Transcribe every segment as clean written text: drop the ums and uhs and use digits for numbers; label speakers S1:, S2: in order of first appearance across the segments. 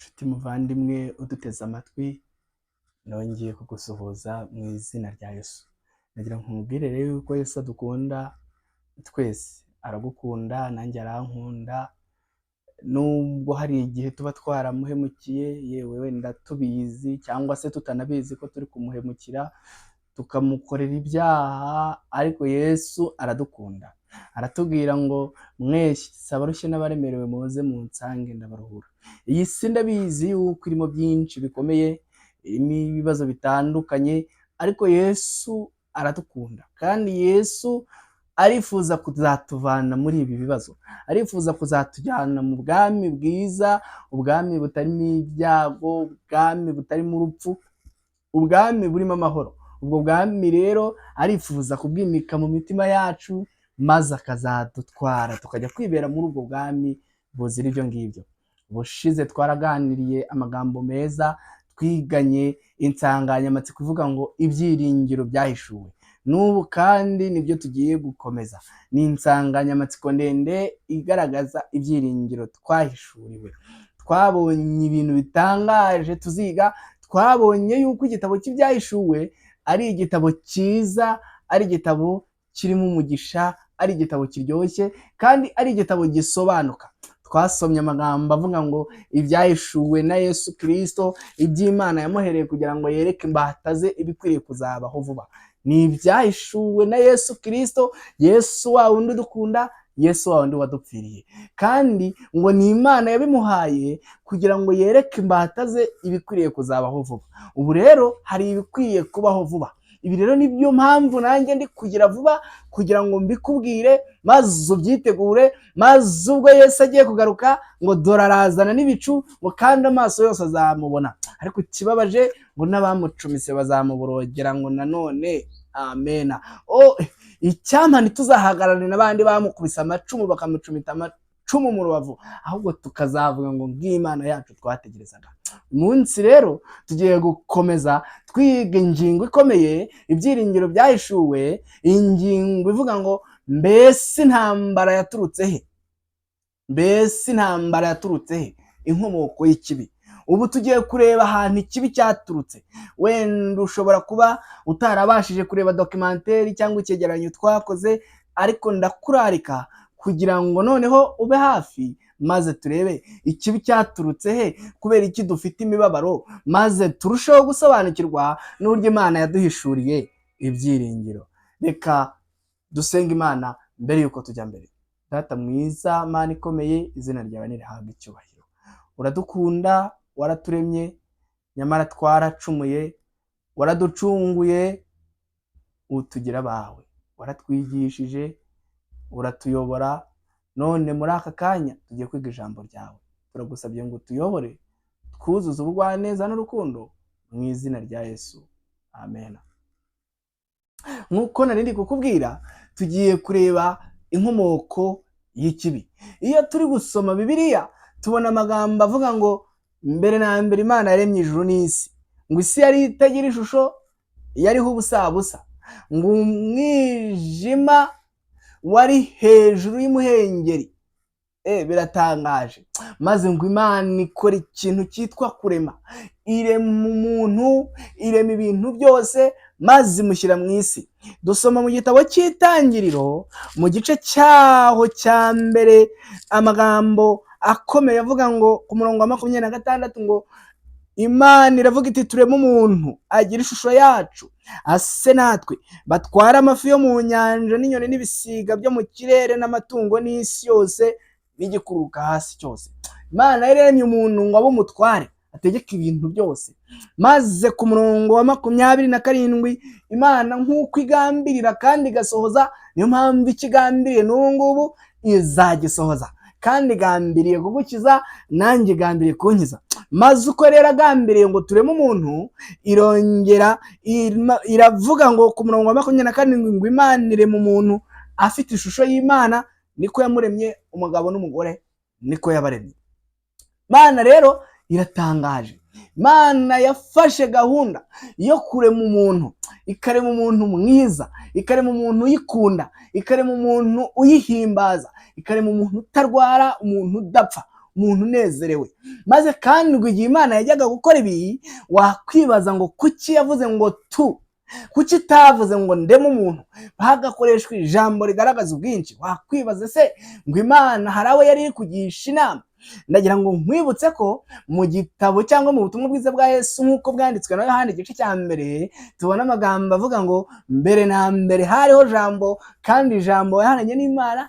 S1: Nshuti muvandimwe uduteze amatwi, nongeye kugusuhuza mu izina rya Yesu. Nagira ngo nkubwire rero yuko Yesu adukunda twese, aragukunda nanjye arankunda, nubwo hari igihe tuba twaramuhemukiye, yewe wenda tubizi cyangwa se tutanabizi ko turi kumuhemukira, tukamukorera ibyaha, ariko Yesu aradukunda. Aratubwira ngo mwese abarushye n'abaremerewe muze munsange ndabaruhura. Iyi si ndabizi yuko irimo byinshi bikomeye, irimo ibibazo bitandukanye, ariko Yesu aradukunda kandi Yesu arifuza kuzatuvana muri ibi bibazo, arifuza kuzatujyana mu bwami bwiza, ubwami butarimo ibyago, ubwami butarimo urupfu, ubwami burimo amahoro. Ubwo bwami rero arifuza kubwimika mu mitima yacu, maze akazadutwara tukajya kwibera muri ubwo bwami buzira ibyo ngibyo. Ubushize twaraganiriye amagambo meza, twiganye insanganyamatsiko ivuga ngo ibyiringiro byahishuwe. N'ubu kandi nibyo tugiye gukomeza. Ni insanganyamatsiko ndende igaragaza ibyiringiro twahishuriwe. Twabonye ibintu bitangaje tuziga, twabonye yuko igitabo cy'ibyahishuwe ari igitabo cyiza, ari igitabo kirimo umugisha, ari igitabo kiryoshye kandi ari igitabo gisobanuka. Twasomye amagambo avuga ngo ibyahishuwe na Yesu Kristo, iby'Imana yamuhereye kugira ngo yereke imbata ze ibikwiriye kuzabaho vuba. Ni ibyahishuwe na Yesu Kristo, Yesu wa wundi udukunda, Yesu wa wundi wadupfiriye. Kandi ngo ni Imana yabimuhaye kugira ngo yereke imbata ze ibikwiriye kuzabaho vuba. Ubu rero hari ibikwiye kubaho vuba. Ibi rero nibyo mpamvu nanjye ndi kugira vuba kugira ngo mbikubwire, maze ubyitegure, maze ubwo Yesu agiye kugaruka ngo dore arazana n'ibicu, ngo kandi amaso yose azamubona. Ariko ikibabaje ngo n'abamucumise bazamuborogera ngo nanone amena. Oh, icyampa ntituzahagararane n'abandi bamukubise amacumu bakamucumita amacumu mu rubavu, ahubwo tukazavuga ngo ng'Imana yacu twategerezaga. Umunsi rero tugiye gukomeza twiga ingingo ikomeye, ibyiringiro byahishuwe, ingingo ivuga ngo mbese intambara yaturutse he? Mbese intambara yaturutse he? Inkomoko y'ikibi. Ubu tugiye kureba ahantu ikibi cyaturutse. Wenda ushobora kuba utarabashije kureba documentaire cyangwa icyegeranyo twakoze, ariko ndakurarika kugira ngo noneho ube hafi maze turebe ikibi cyaturutse he, kubera iki dufite imibabaro, maze turusheho gusobanukirwa n'uburyo Imana yaduhishuriye ibyiringiro. Reka dusenge Imana mbere y'uko tujya mbere. Data mwiza, Mana ikomeye, izina ryawe nirihabwe icyubahiro. Uradukunda, waraturemye, nyamara twaracumuye, waraducunguye, utugira abawe, waratwigishije, uratuyobora, none muri aka kanya tugiye kwiga ijambo ryawe. Turagusabye ngo utuyobore, twuzuze ubugwaneza n'urukundo mu izina rya Yesu, amen. Nk'uko nari ndi kukubwira, tugiye kureba inkomoko y'ikibi. Iyo turi gusoma Bibiliya tubona amagambo avuga ngo mbere na mbere Imana yaremye ijuru n'isi, ngo isi yari itagira ishusho, yariho ubusabusa, ngo umwijima wari hejuru y'umuhengeri. Biratangaje. Maze ngo Imana ikora ikintu cyitwa kurema, irema umuntu, irema ibintu byose, maze imushyira mu isi. Dusoma mu gitabo cy'Itangiriro mu gice cyaho cya mbere amagambo akomeye avuga ngo ku murongo wa 26 ngo Imana iravuga iti tureme umuntu agira ishusho yacu, ase natwe, batware amafi yo mu nyanja n'inyoni n'ibisiga byo mu kirere n'amatungo n'isi yose n'igikururuka hasi cyose. Imana yaremye umuntu ngo abe umutware, ategeke ibintu byose. Maze ku murongo wa 27, Imana nk'uko igambirira kandi igasohoza, niyo mpamvu icyo igambiriye n'ubu ngubu izagisohoza, kandi igambiriye kugukiza, nanjye igambiriye kunkiza. Maze uko rero agambiriye ngo tureme umuntu, irongera iravuga ngo ku murongo wa 27 ngo Imana irema umuntu afite ishusho y'Imana, niko yamuremye, umugabo n'umugore niko yabaremye. Imana rero iratangaje. Imana yafashe gahunda yo kurema umuntu, ikarema umuntu mwiza, ikarema umuntu uyikunda, ikarema umuntu uyihimbaza, ikarema umuntu utarwara, umuntu udapfa, umuntu unezerewe. Maze kandi ngo igihe Imana yajyaga gukora ibi, wakwibaza ngo kuki yavuze ngo tu, kuki itavuze ngo ndeme umuntu, hagakoreshwa ijambo rigaragaza ubwinshi? Wakwibaza se ngo Imana hari abo yari iri kugisha inama? Ndagira ngo nkwibutse ko mu gitabo cyangwa mu butumwa bwiza bwa Yesu nk'uko bwanditswe na Yohani igice cya 1, tubona amagambo avuga ngo mbere na mbere hariho Jambo, kandi Jambo yaharanye n'Imana,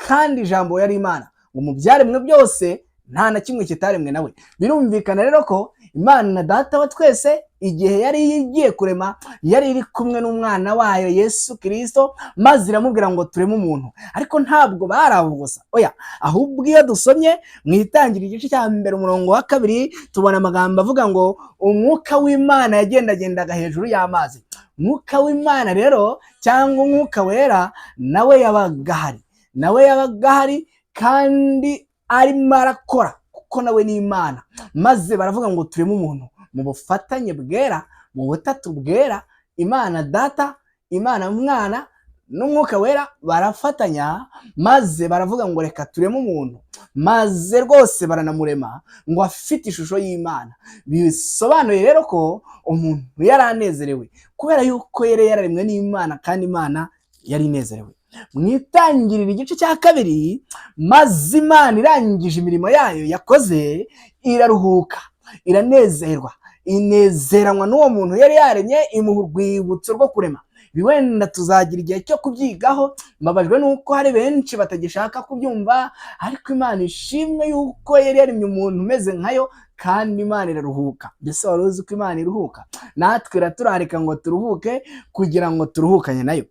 S1: kandi Jambo yari Imana. Ngo mu byaremwe byose nta na kimwe kitaremwe nawe. Birumvikana rero ko Imana Data wa twese igihe yari igiye kurema yari iri kumwe n'umwana wayo Yesu Kirisito, maze iramubwira ngo tureme umuntu. Ariko ntabwo bari abo gusa, oya, ahubwo iyo dusomye mu Itangiriro igice cya 1 umurongo wa 2, tubona amagambo avuga ngo umwuka w'Imana yagendagendaga hejuru y'amazi. Umwuka w'Imana rero cyangwa umwuka wera nawe yabaga ahari, nawe yabaga ahari kandi arimo arakora, kuko nawe ni Imana. Maze baravuga ngo tureme umuntu mu bufatanye bwera, mu butatu bwera, Imana Data, Imana Mwana n'umwuka wera barafatanya, maze baravuga ngo reka tureme umuntu. Maze rwose baranamurema ngo afite ishusho y'Imana. Bisobanuye rero ko umuntu yari anezerewe kubera yuko yari yararemwe n'Imana, kandi Imana yari inezerewe. Mu Itangiriro igice cya 2, maze Imana irangije imirimo yayo yakoze, iraruhuka, iranezerwa, inezeranwa n'uwo muntu yari yaremye, imuha urwibutso rwo kurema. Ibi wenda tuzagira igihe cyo kubyigaho, mbabajwe n'uko hari benshi batagishaka kubyumva, ariko Imana ishimwe yuko yari yaremye umuntu umeze nkayo, kandi Imana iraruhuka. Mbese wari uzi ko Imana iruhuka? Natwe iraturarika ngo turuhuke kugira ngo turuhukanye nayo.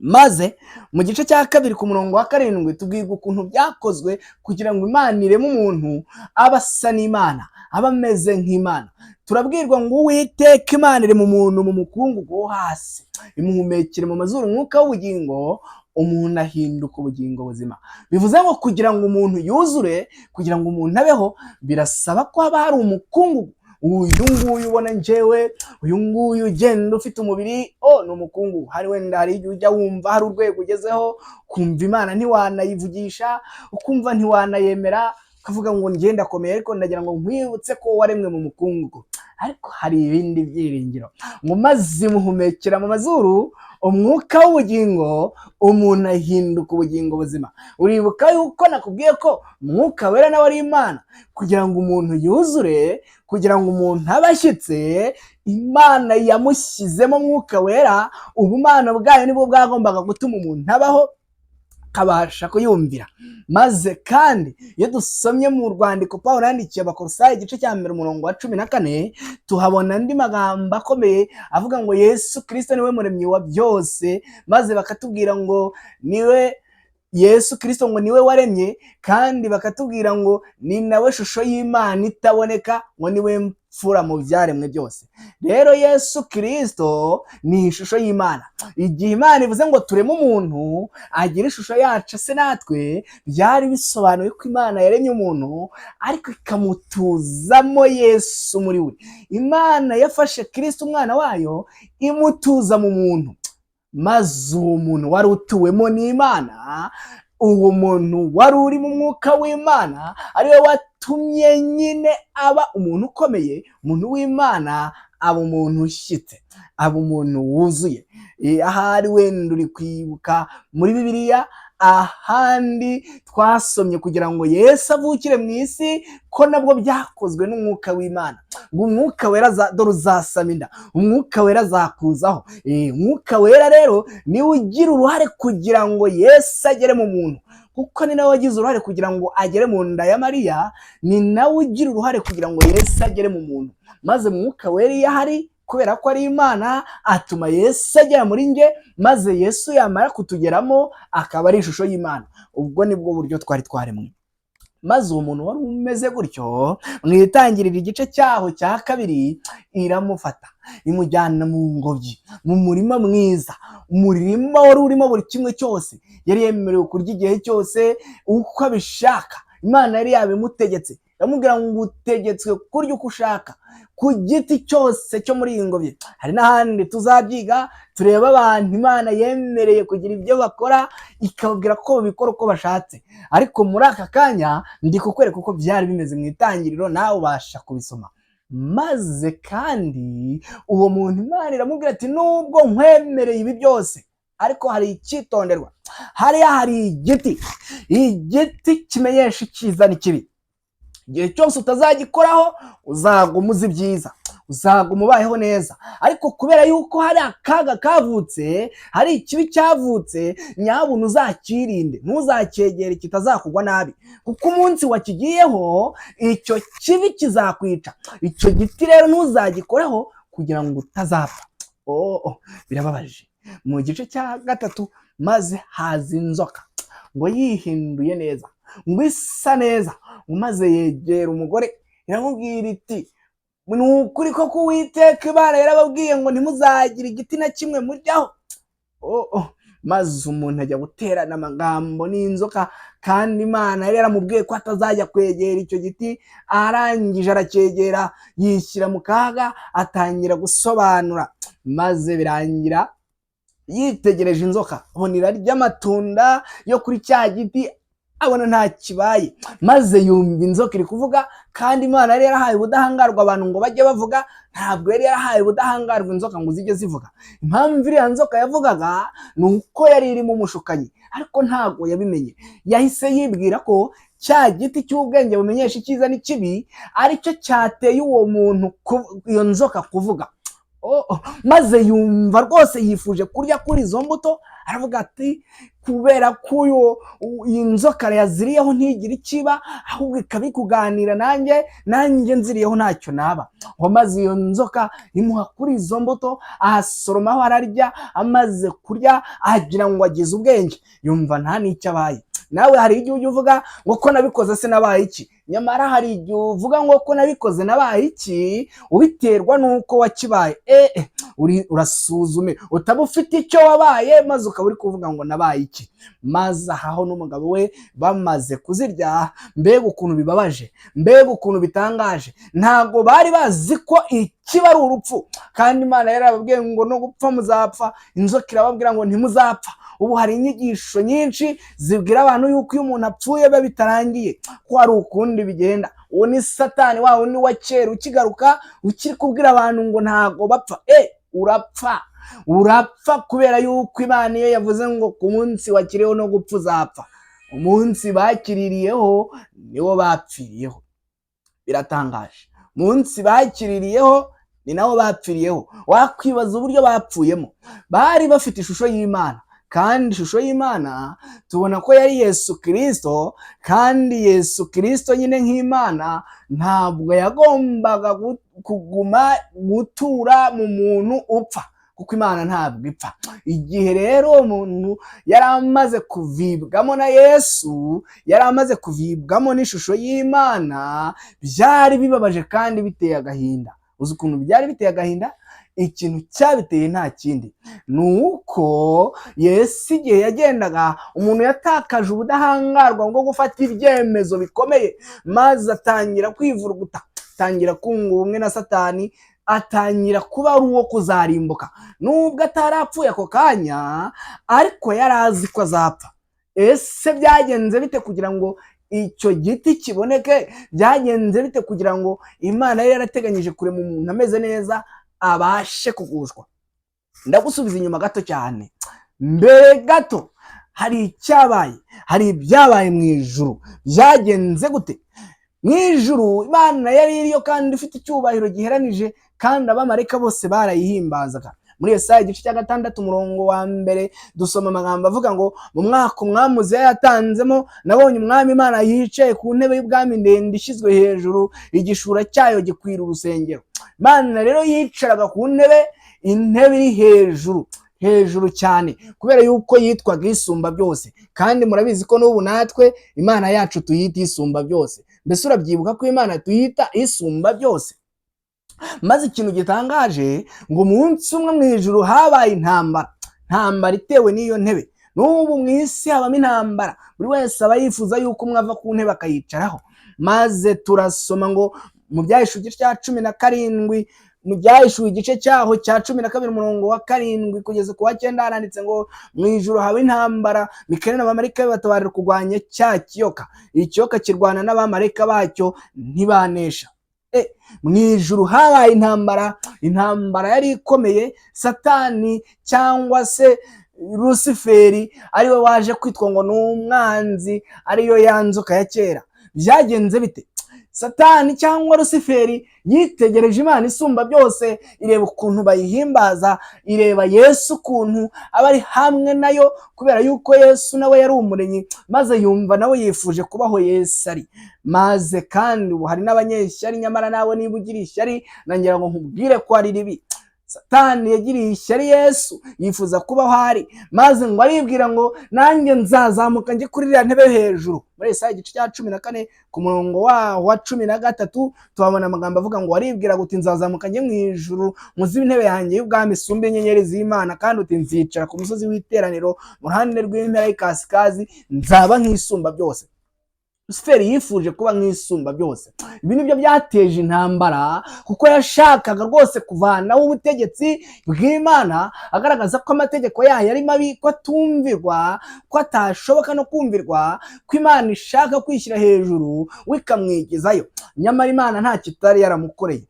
S1: Maze mu gice cya 2 ku murongo wa 7 tubwirwa ukuntu byakozwe kugira ngo Imana ireme umuntu aba asa n'Imana, aba ameze nk'Imana. Turabwirwa ngo Uwiteka Imana irema umuntu mu mukungugu wo hasi, imuhumekera mu mazuru umwuka w'ubugingo, umuntu ahinduka ubugingo buzima. Bivuze ngo kugira ngo umuntu yuzure, kugira ngo umuntu abeho, birasaba ko haba hari umukungugu. Uyu nguyu ubona njyewe, uyu nguyu ugenda ufite umubiri, oh, ni umukungugu. Hari wenda hari igihe ujya wumva hari urwego ugezeho, ukumva Imana ntiwanayivugisha, ukumva ntiwanayemera, ukavuga ngo ngenda akomeye, ariko ndagira ngo nkwibutse ko waremwe mu mukungugu. Ariko hari ibindi byiringiro, ngo maze imuhumekera mu mazuru umwuka w'ubugingo, umuntu ahinduka ubugingo buzima. Uribuka yuko nakubwiye ko umwuka wera nawe ari Imana. Kugira ngo umuntu yuzure, kugira ngo umuntu abe ashyitse, Imana yamushyizemo umwuka wera. Ubumana bwayo nibwo bwagombaga gutuma umuntu abaho, akabasha kuyumvira. Maze kandi iyo dusomye mu rwandiko Pawulo yandikiye Abakolosayi igice cya 1 umurongo wa 14, tuhabona andi magambo akomeye avuga ngo Yesu Kirisito niwe muremyi wa byose. Maze bakatubwira ngo niwe Yesu Kirisito, ngo niwe waremye, kandi bakatubwira ngo ni nawe shusho y'Imana itaboneka, ngo niwe mfura mu byaremwe byose. Rero Yesu Kirisito ni ishusho y'Imana. Igihe Imana ivuze ngo tureme umuntu agira ishusho yacu se natwe, byari bisobanuye ko Imana yaremye umuntu ariko ikamutuzamo Yesu muri we. Imana yafashe Kirisito umwana wayo imutuza mu muntu, maze uwo muntu wari utuwemo n'Imana, uwo muntu wari uri mu mwuka w'Imana, ariwe watumye nyine aba umuntu ukomeye, umuntu w'Imana, aba umuntu ushyitse, aba umuntu wuzuye. Ahari wenda uri kwibuka muri Bibiliya ahandi twasomye kugira ngo Yesu avukire mu isi, ko nabwo byakozwe n'umwuka w'Imana, ngo umwuka wera dore uzasama inda, umwuka wera azakuzaho. Umwuka wera rero niwe ugira uruhare kugira ngo Yesu agere mu muntu, kuko ni nawe wagize uruhare kugira ngo agere mu nda ya Mariya, ni nawe ugira uruhare kugira ngo Yesu agere mu muntu. Maze umwuka wera iyo ahari, kubera ko ari Imana, atuma Yesu agera muri nge, maze Yesu yamara kutugeramo akaba ari ishusho y'Imana. Ubwo nibwo buryo twari twaremwe. Maze uwo muntu wari umeze gutyo, mu Itangiriro igice cyaho cya 2, iramufata imujyana mu ngobyi, mu murima mwiza, umurima wari urimo buri kimwe cyose, yari yemerewe kurya igihe cyose uko abishaka. Imana yari yabimutegetse. Iramubwira ngo utegetswe kurya uko ushaka ku giti cyose cyo muri iyi ngobyi. Hari n'ahandi tuzabyiga, tureba abantu Imana yemereye kugira ibyo bakora, ikababwira ko babikora uko bashatse. Ariko muri aka kanya ndi kukwereka uko byari bimeze mu itangiriro, nawe ubasha kubisoma. Maze kandi uwo muntu Imana iramubwira ati nubwo nkwemereye ibi byose, ariko hari icyitonderwa. Hariya hari igiti, igiti kimenyesha icyiza n'ikibi. Igihe cyose utazagikoraho uzaguma uzi ibyiza, uzaguma ubayeho neza. Ariko kubera yuko hari akaga kavutse, hari ikibi cyavutse, nyabuna uzakirinde, ntuzacyegere kitazakugwa nabi, kuko umunsi wakigiyeho icyo kibi kizakwica. Icyo giti rero ntuzagikoreho kugira ngo utazapfa. Oh, birababaje. Mu gice cya 3, maze haza inzoka ngo yihinduye neza, ngo isa neza, maze yegera umugore iramubwira iti ni ukuri koko Uwiteka Imana yarababwiye ngo ntimuzagire igiti na kimwe muryaho? Oh. Maze umuntu ajya guterana amagambo n'inzoka, kandi Imana yari yaramubwiye ko atazajya kwegera icyo giti. Arangije aracyegera, yishyira mu kaga, atangira gusobanura, maze birangira yitegereje inzoka, abona irarya amatunda yo kuri cya giti, abona nta kibaye. Maze yumva inzoka iri kuvuga, kandi Imana yari yarahaye ubudahangarwa abantu ngo bajye bavuga, ntabwo yari yarahaye ubudahangarwa inzoka ngo zijye zivuga. Impamvu iriya nzoka yavugaga ni uko yari irimo umushukanyi, ariko ntabwo yabimenye. Yahise yibwira ko cya giti cy'ubwenge bumenyesha icyiza n'ikibi aricyo cyateye uwo muntu, iyo nzoka kuvuga. Oh, maze yumva rwose yifuje kurya kuri izo mbuto, aravuga ati kubera ko uyu iyi nzoka yaziriyeho ntigire ikiba, ahubwo ikaba iri kuganira nanjye, nanjye nziriyeho ntacyo naba. Ngo maze iyo nzoka imuha kuri izo mbuto, ahasoromaho ararya. Amaze kurya agira ngo agize ubwenge, yumva nta n'icyo abaye. Nawe hari igihe ujya uvuga ngo ko nabikoze se nabaye iki? Nyamara hari igihe uvuga ngo ko nabikoze nabaye iki, ubiterwa n'uko wakibaye. Urasuzume utaba ufite icyo wabaye, maze ukaba uri kuvuga ngo nabaye iki. Maze ahaho n'umugabo we bamaze kuzirya, mbega ukuntu bibabaje, mbega ukuntu bitangaje! Ntabwo bari bazi ko ikiba ari urupfu, kandi Imana yarababwiye ngo no gupfa muzapfa. Inzoka irababwira ngo ntimuzapfa. Ubu hari inyigisho nyinshi zibwira abantu yuko iyo umuntu apfuye biba bitarangiye, ko hari ukundi bigenda. Uwo ni Satani wa wundi wa kera ukigaruka, ukiri kubwira abantu ngo ntago bapfa. Urapfa, urapfa, kubera yuko Imana iyo yavuze ngo ku munsi wakiriyeho no gupfa uzapfa. Umunsi bakiririyeho niwo bapfiriyeho. Biratangaje, umunsi bakiririyeho ni nawo bapfiriyeho. Wakwibaza uburyo bapfuyemo. Bari bafite ishusho y'Imana, kandi ishusho y'Imana tubona ko yari Yesu Kirisito, kandi Yesu Kirisito nyine nk'Imana ntabwo yagombaga kuguma gutura mu muntu upfa, kuko Imana ntabwo ipfa. Igihe rero uwo muntu yari amaze kuvibwamo na Yesu, yari amaze kuvibwamo n'ishusho y'Imana, byari bibabaje kandi biteye agahinda. Uzi ukuntu byari biteye agahinda? Ikintu cyabiteye nta kindi, ni uko Yesu igihe yagendaga, umuntu yatakaje ubudahangarwa bwo gufata ibyemezo bikomeye, maze atangira kwivuruguta, atangira kunga ubumwe na Satani, atangira kuba ari uwo kuzarimbuka. Nubwo atarapfuye ako kanya, ariko yari azi ko azapfa. Ese byagenze bite kugira ngo icyo giti kiboneke? Byagenze bite kugira ngo Imana yari yarateganyije kurema umuntu ameze neza abashe kugushwa? Ndagusubiza inyuma gato cyane. Mbere gato hari icyabaye, hari ibyabaye mu ijuru. Byagenze gute mu ijuru? Imana yari iriyo kandi ifite icyubahiro giheranije, kandi abamarayika bose barayihimbazaga. Muri Yesaya igice cya 6 umurongo wa 1 dusoma amagambo avuga ngo mu mwaka umwami Uziya yatanzemo, nabonye Umwami Imana yicaye ku ntebe y'ubwami ndende ishyizwe hejuru, igishura cyayo gikwira urusengero. Imana rero yicaraga ku ntebe, intebe iri hejuru hejuru cyane, kubera yuko yitwaga Isumba byose. Kandi murabizi ko n'ubu natwe Imana yacu tuyita Isumba byose. Mbese urabyibuka ko Imana tuyita Isumba byose? Maze ikintu gitangaje, ngo umunsi umwe mu ijuru habaye intambara, intambara itewe n'iyo ntebe. N'ubu mu isi habamo intambara, buri wese aba yifuza yuko umwe ava ku ntebe akayicaraho. Maze turasoma ngo mu Byahishuwe igice cya 17, mu Byahishuwe igice cyaho cya 12, umurongo wa 7 kugeza ku wa 9, haranditse ngo mu ijuru haba intambara, Mikayeli n'abamarayika be batabarira kurwanya cya kiyoka, ikiyoka kirwana n'abamarayika bacyo ntibanesha. Mu ijuru habaye intambara, intambara yari ikomeye. Satani cyangwa se Rusiferi, ariwe waje kwitwa ngo ni umwanzi, ariyo ya nzoka ya kera. Byagenze bite? Satani cyangwa Rusiferi yitegereje Imana isumba byose, ireba ukuntu bayihimbaza, ireba Yesu ukuntu aba ari hamwe nayo, kubera yuko Yesu nawe yari umuremyi, maze yumva nawe yifuje kubaho Yesu ari. Maze kandi ubu hari n'abanyeshyari, nyamara nawe niba ugira ishyari, nagira ngo nkubwire ko ari ribi. Satani yagiriye ishyari Yesu, yifuza kuba aho ari, maze ngo aribwira ngo nanjye nzazamuka njye kuri iriya ntebe hejuru. Muri Yesaya igice cya 14 ku murongo waho wa 13 tuhabona amagambo avuga ngo waribwira uti nzazamuka njye mu ijuru, muzi intebe yanjye y'ubwami isumba inyenyeri z'Imana, kandi uti nzicara ku musozi w'iteraniro mu ruhande rw'impera y'ikasikazi, nzaba nk'isumba byose. Rusiferi yifuje kuba nk'isumba byose. Ibi nibyo byateje intambara, kuko yashakaga rwose kuvanaho ubutegetsi bw'Imana, agaragaza ko amategeko yayo ari mabi, ko atumvirwa, ko atashoboka no kumvirwa, ko Imana ishaka kwishyira hejuru we ikamwigizayo. Nyamara Imana nta kitari yaramukoreye.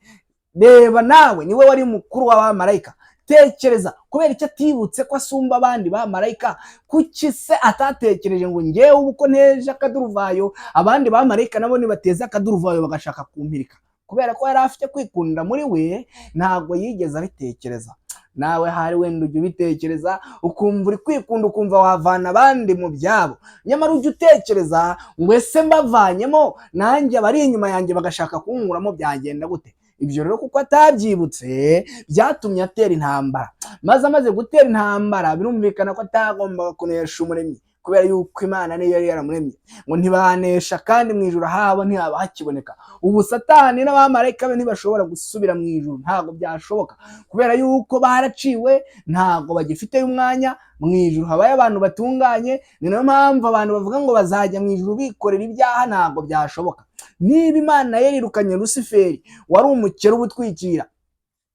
S1: Reba nawe, niwe wari mukuru w'abamarayika. Tekereza, kubera icyo atibutse ko asumba abandi bamarayika? Kuki se atatekereje ngo ngewe ubu ko nteje akaduruvayo, abandi bamarayika nabo nibateze akaduruvayo bagashaka kumpirika? Kubera ko yari afite kwikunda muri we, ntabwo yigeze abitekereza. Nawe hari wenda ujya ubitekereza, ukumva uri kwikunda, ukumva wavana abandi mu byabo, nyamara ujya utekereza ngo ese mbavanyemo, nanjye abari inyuma yanjye bagashaka kunkuramo, byagenda gute? Ibyo rero kuko atabyibutse, byatumye atera intambara. Maze amaze gutera intambara, birumvikana ko atagombaga kunesha Umuremyi, kubera yuko Imana niyo yari yaramuremye. Ngo ntibanesha, kandi mu ijuru habo ntihaba hakiboneka. Ubu Satani n'abamarayika be ntibashobora gusubira mu ijuru, ntabwo byashoboka, kubera yuko baraciwe, ntabwo bagifiteyo umwanya. Mu ijuru habayo abantu batunganye. Ni nayo mpamvu abantu bavuga ngo bazajya mu ijuru bikorera ibyaha, ntabwo byashoboka. Niba Imana yarirukanye Rusiferi wari umukerubi utwikira,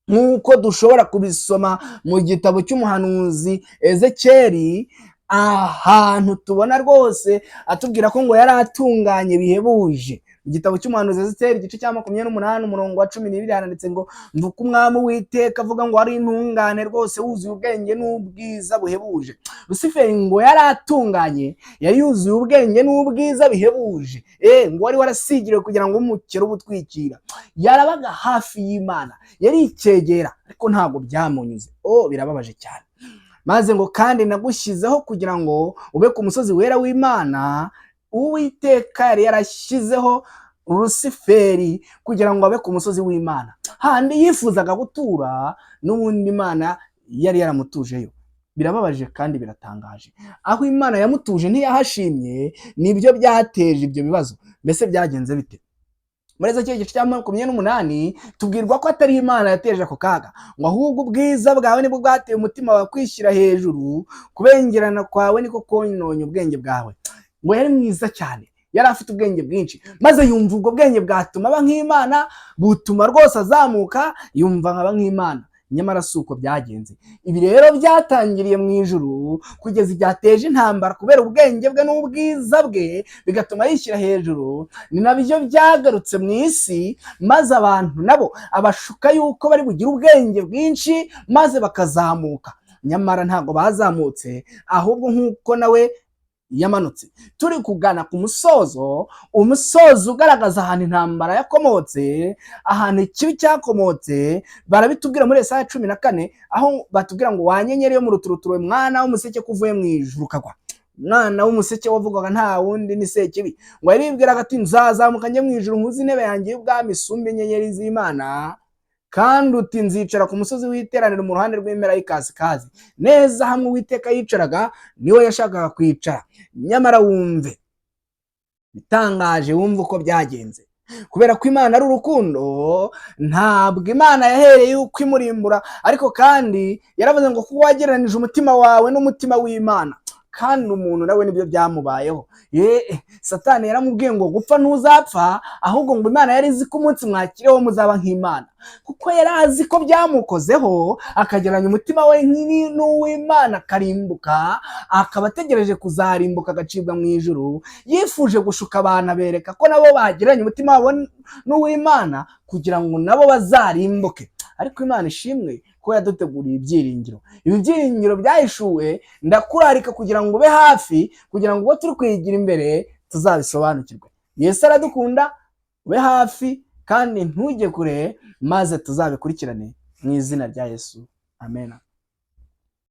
S1: nk'uko dushobora kubisoma mu gitabo cy'umuhanuzi Ezekeri, ahantu tubona rwose atubwira ko ngo yari atunganye bihebuje. Mu gitabo cy'umuhanuzi Ezekeri igice cya 28 umurongo wa 12 handitse ngo mvuka Umwami Uwiteka avuga ngo wari intungane rwose, wuzuye ubwenge n'ubwiza buhebuje. Rusiferi ngo yari atunganye, yari yuzuye ubwenge n'ubwiza bihebuje, ngo wari warasigiriwe kugira ngo umukerubi utwikira, yarabaga hafi y'Imana, yari icyegera, ariko ntabwo byamunyuze. Oh, birababaje cyane. Maze ngo kandi nagushyizeho kugira ngo ube ku musozi wera w'Imana. Uwiteka yari yarashyizeho Rusiferi kugira ngo abe ku musozi w'Imana, handi yifuzaga gutura, n'ubundi Imana yari yaramutujeyo. Birababaje kandi biratangaje. Aho Imana yamutuje ntiyahashimye, nibyo byateje ibyo bibazo. Mbese byagenze bite? Muri Ezekiyeli igice cya 28 tubwirwa ko atari Imana yateje ako kaga, ngo ahubwo ubwiza bwawe nibwo bwateye umutima wawe kwishyira hejuru, kubengerana kwawe niko kononye ubwenge bwawe. Ngo yari mwiza cyane, yari afite ubwenge bwinshi, maze yumva ubwo bwenge bwatuma aba nk'Imana, butuma rwose azamuka, yumva nkaba nk'Imana. Nyamara si uko byagenze. Ibi rero byatangiriye mu ijuru kugeza igihe ateje intambara kubera ubwenge bwe n'ubwiza bwe, bigatuma yishyira hejuru. Ni nabyo byagarutse mu isi, maze abantu nabo abashuka yuko bari bugire ubwenge bwinshi maze bakazamuka. Nyamara ntabwo bazamutse, ahubwo nk'uko nawe yamanutse. Turi kugana ku musozo, umusozo ugaragaza ahantu intambara yakomotse, ahantu ikibi cyakomotse. Barabitubwira muri Yesaya 14, aho batubwira ngo wa nyenyeri yo mu ruturuturu, mwana w'umuseke, ko uvuye mu ijuru ukagwa. Umwana w'umuseke wavugwaga nta wundi ni Sekibi. Ngo yaribwiraga ati nzazamuka njye mu ijuru, nkuze intebe yanjye y'ubwami isumba inyenyeri z'Imana, kandi uti nzicara ku musozi w'iteraniro mu ruhande rw'impera y'ikasikazi. Neza hamwe Uwiteka yicaraga niwe yashakaga kwicara. Nyamara wumve bitangaje, wumve uko byagenze. Kubera ko Imana ari urukundo, ntabwo Imana yahereye yuko imurimbura, ariko kandi yaravuze ngo kuko wagereranije umutima wawe n'umutima w'Imana, Kandi umuntu nawe nibyo byamubayeho. Ye, Satani yaramubwiye ngo gupfa ntuzapfa, ahubwo ngo Imana yari izi ko umunsi mwakiriyeho muzaba nk'Imana. Kuko yari azi ko byamukozeho, akagereranya umutima we n'uw'Imana, akarimbuka, akaba ategereje kuzarimbuka agacibwa mu ijuru. Yifuje gushuka abantu, abereka ko nabo bagereranya umutima wabo n'uw'Imana kugira ngo nabo bazarimbuke. Ariko Imana ishimwe ko yaduteguriye ibyiringiro. Ibi byiringiro byahishuwe, ndakurarika kugira ngo ube hafi, kugira ngo ubwo turi kwigira imbere tuzabisobanukirwe. Yesu aradukunda, ube hafi kandi ntujye kure, maze tuzabikurikirane mu izina rya Yesu, amen.